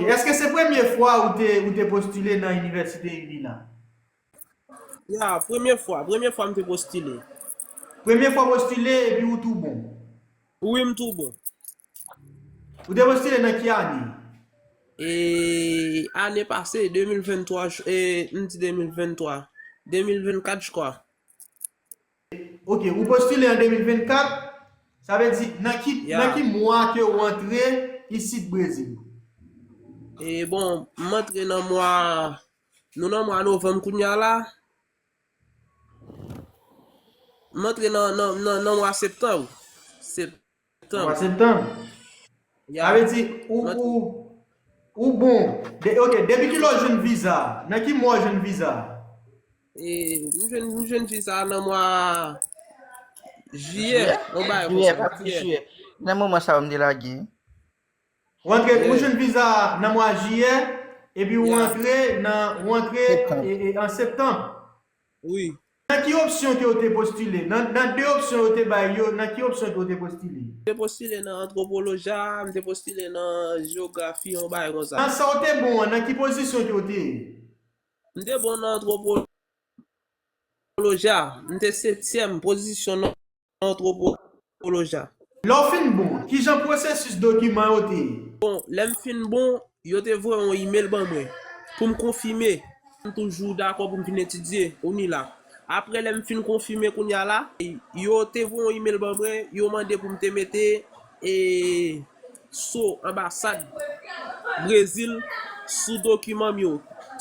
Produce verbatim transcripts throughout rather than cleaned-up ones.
Èske se premye fwa ou te, ou te postile nan Inivèsite Unila? Ya, premye fwa, premye fwa m te postile. Premye fwa postile epi ou tou bon? Wi, m tou bon. Ou te postile nan ki ane? E ane pase, de mil venntwa, e, m di de mil venntwa, de mil vennkat, je crois. Ok, ou postile an de mil vennkat, sa vle di nan ki, nan ki mwa ke ou antre isit Brezil? E bon, m antre nan mwa, nou nan mwa novanm kounye a la. M antre nan, nan, nan, nan mwa septanm. Septanm. Mwa septanm. Sa vle di, ou, ou, ou bon. De, ok, depi ki lè w jwenn viza? Nan ki mwa w jwenn viza? E, m jwenn, m jwenn viza nan mwa jiyè. Yon bagay konsa, jiyè. Nan moman sa yo m te lage. Ou antre, ou jwenn viza nan mwa jiyè, epi ou antre nan, ou antre e, e, an septanm. Wi. Nan ki opsyon ke w te postile? Nan, nan de opsyon yo te bay yo, nan ki opsyon ke w te postile? M te postile nan antwopoloji a, m te postile nan jewografi, yon bagay konsa. Nan sa w te bon an, nan ki pozisyon ke w te ye? M te bon nan antwopoloji a, m te setyèm pozisyon nan antwopoloji a. Lè w fin bon, kijan pwosesis dokiman yo te ye? Bon, lè m fin bon, yo te voye yon imèl ban mwen pou m konfime m toujou dakò pou m vin etidye Unila. Apre lè m fin konfime kounye a la, yo te voye yon imèl ban mwen, yo mande pou m te mete e, so anbasad Brezil sou dokiman m yo,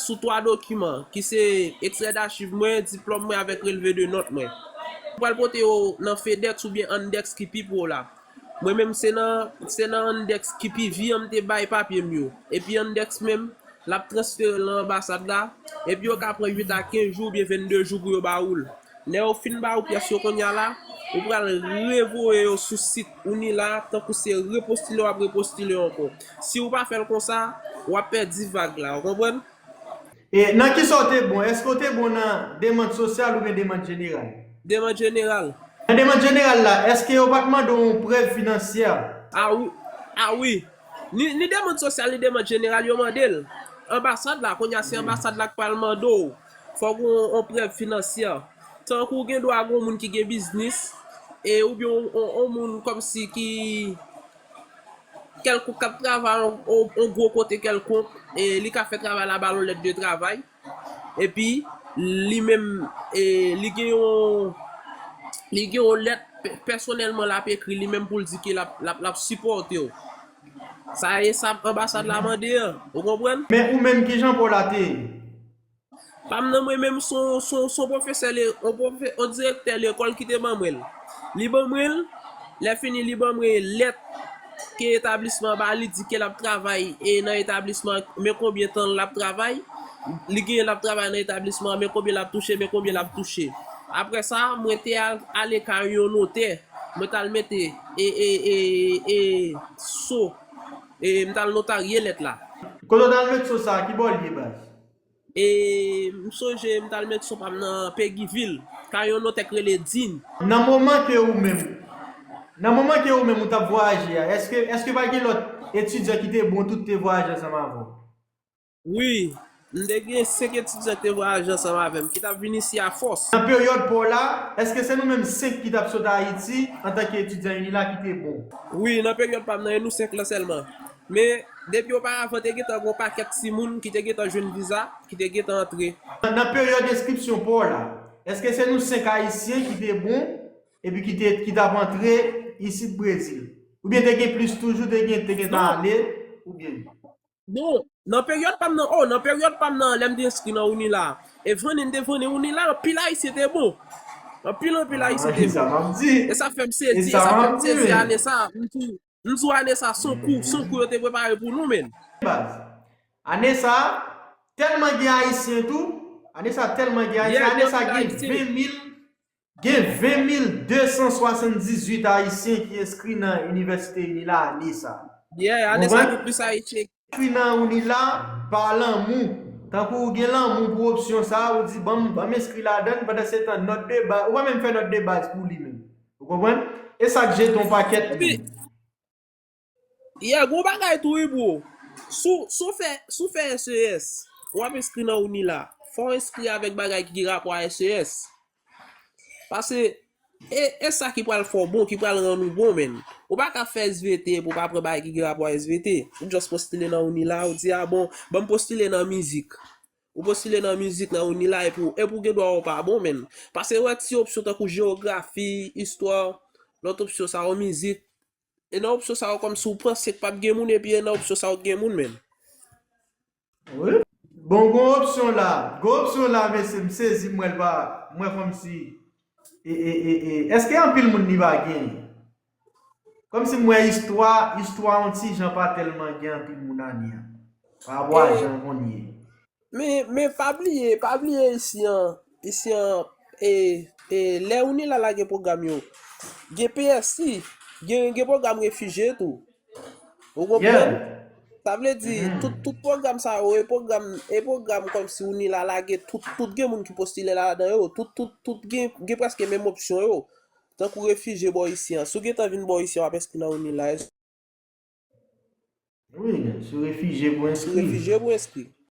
sou twa dokiman ki se ekstrè dachiv mwen, diplòm mwen avèk relve de nòt mwen. Mwen pral pote yo nan FedEx oubyen Yandex ki pi pwo la. Mwen menm se nan, se nan Yandex ki pi vye an m te bay papye m yo. Epi Yandex menm, l ap transfere l nan anbasad la. Epi yo ka pran uit a kenz jou oubyen vennde jou pou yo ba ou l. Lè yo fin ba ou pyès yo kounye a la, ou pral revoye yo sou sit Unila, tankou se repostile w ap repostile yo ankò. Si ou pa fè l konsa, w ap pèdi vag la, ou konprann? E nan kisa w te bon? Èske w te bon nan demann sosyal oubyen demann jeneral? Demann jeneral. Nan demann jeneral la, èske yo pa t mande w yon prèv finansyè? A wi, a wi. Ni, ni demann sosyal, ni demann jeneral, yo mande l. Anbasad la, kounye a se anbasad la k pral mande w. Fòk ou yon prèv finansyè. Tankou gen dwa gen yon moun ki gen biznis, e oubyen yon, yon, yon moun kòmsi ki kèlkonk k ap travay yon, yon, yon gwo kote kèlkonk, e li ka fè travay la ba l yon lèt de travay. Epi, li menm, e, li gen yon, li gen yon lèt pè-, pèsonèlman l ap ekri li menm pou l di ke l ap, l ap, l ap sipòte w. Sa e sa anbasad la mande an, ou konprann? Men ou menm, kijan pa w la te ye? Pa m nan mwen menm, se yon, se yon, se yon pwofesè, le, yon pwofe-, yon direktè lekòl ki te ban mwen l. Li ban mwen l, lè fini, li ban mwen lèt ke etablisman an ba li, di ke l ap travay e nan etablisman an, men konbyen tan l ap travay. Li genyen l ap travay nan etablisman an, men konbyen l ap touche, men konbyen l ap touche. Apre sa, mwen te al, ale kay yon notè, mwen t al mete e, e, e, e, so, e m t al notarye lèt la. Kote w t al met so sa a, ki bò l ye, baz? E m sonje m t al met so pa m nan Peguy Ville, kay yon notè k rele Din. Nan moman ke ou menm, nan moman ke ou menm ou t ap vwayaje a, èske, èske pa gen lòt etidyan ki te bon tou ki te vwayaje ansanm avè w? Wi, m te gen senk etidyan ki te vwayaje ansanm avè m, ki t ap vin isi a fòs. Nan peryòd pa w la, èske se nou menm senk ki t ap sot Ayiti antanke etidyan Unila ki te bon? Wi, nan peryòd pa m nan, e nou senk lan sèlman. Men, depi oparavan, te gentan gen yon pakèt timoun ki te gentan jwenn viza, ki te gentan antre. Nan, nan peryòd enskripsyon pa w la, èske se nou senk Ayisyen ki te bon, epi ki te, ki t ap antre isit Brezil? Oubyen te gen plis toujou, te gen, te gentan ale, oubyen? Bon, nan peryòd pa m nan, o, nan peryòd pa m nan, lè m te enskri nan Unila, e vann m te vann Unila, anpil Ayisyen te bon. Anpil, anpil Ayisyen te bon. E sa fè m sezi, e sa fè m sezi ane sa, m di, m di w ane sa, se yon kou, se yon kou yo te prepare pou nou, menn. Ane sa, tèlman gen Ayisyen tou, ane sa tèlman gen Ayisyen, ane sa gen ven mil, gen ven mil de san swasanndizuit Ayisyen ki enskri nan Inivèsite Unila ane sa. Yeah, ane sa gen plis Ayisyen. Enskri nan Unila pa lanmou. Tankou ou gen lanmou pou opsyon sa, ou di, "Ban m, ban m enskri ladan l," pandan se tan, nòt de baz, ou pa menm fè nòt de baz pou li menm. Ou konprann? E sa k jete yon pakèt moun. Yeah, gon bagay tou wi, bro. Si w fè, si w fè S E S, w ap enskri nan UNILA, fò w enskri avèk bagay ki gen rapò a S E S. Paske e, e sa ki pral fè w bon, ki pral rann ou bon, menn. Ou pa ka fè S V T epi w pa pran bagay ki gen rapò a S V T. Ou just postile nan UNILA, ou di, a bon, ban m postile nan mizik. Ou postile nan mizik nan UNILA epi w, epi w gen dwa wè w pa bon, menn. Paske wè ti opsyon tankou jewografi, istwa, lòt opsyon sa yo, mizik. E nan opsyon sa yo, kòmsi w panse k p ap gen moun, epi e nan opsyon sa yo k gen moun, menn. Wi. Bon, gon opsyon la. Gon opsyon la, mesye, m sezi, m wè l pa, m wè kòmsi. E, e, e, e, èske anpil moun li pa gen? Kòmsi m wè istwa, istwa yon ti jan pa tèlman gen anpil moun ane a. Pa rapò a jan konn ye. Men, men pa bliye, pa bliye isi an, isi an, e, e, lè UNILA lage pwogram yo, gen P S I, gen, gen pwogram refijye tou. Ou konprann? Sa vle di, tout, tout pwogram sa yo, e pwogram, e pwogram kòmsi UNILA lage, tout, tout gen moun ki postile ladan yo, tout, tout, tout gen, gen prèske menm opsyon yo. Tankou refijye bò isi an. Si w gentan vin bò isi an, w ap enskri nan UNILA. Wi, sou refijye pou Sou enskri. refijye pou enskri.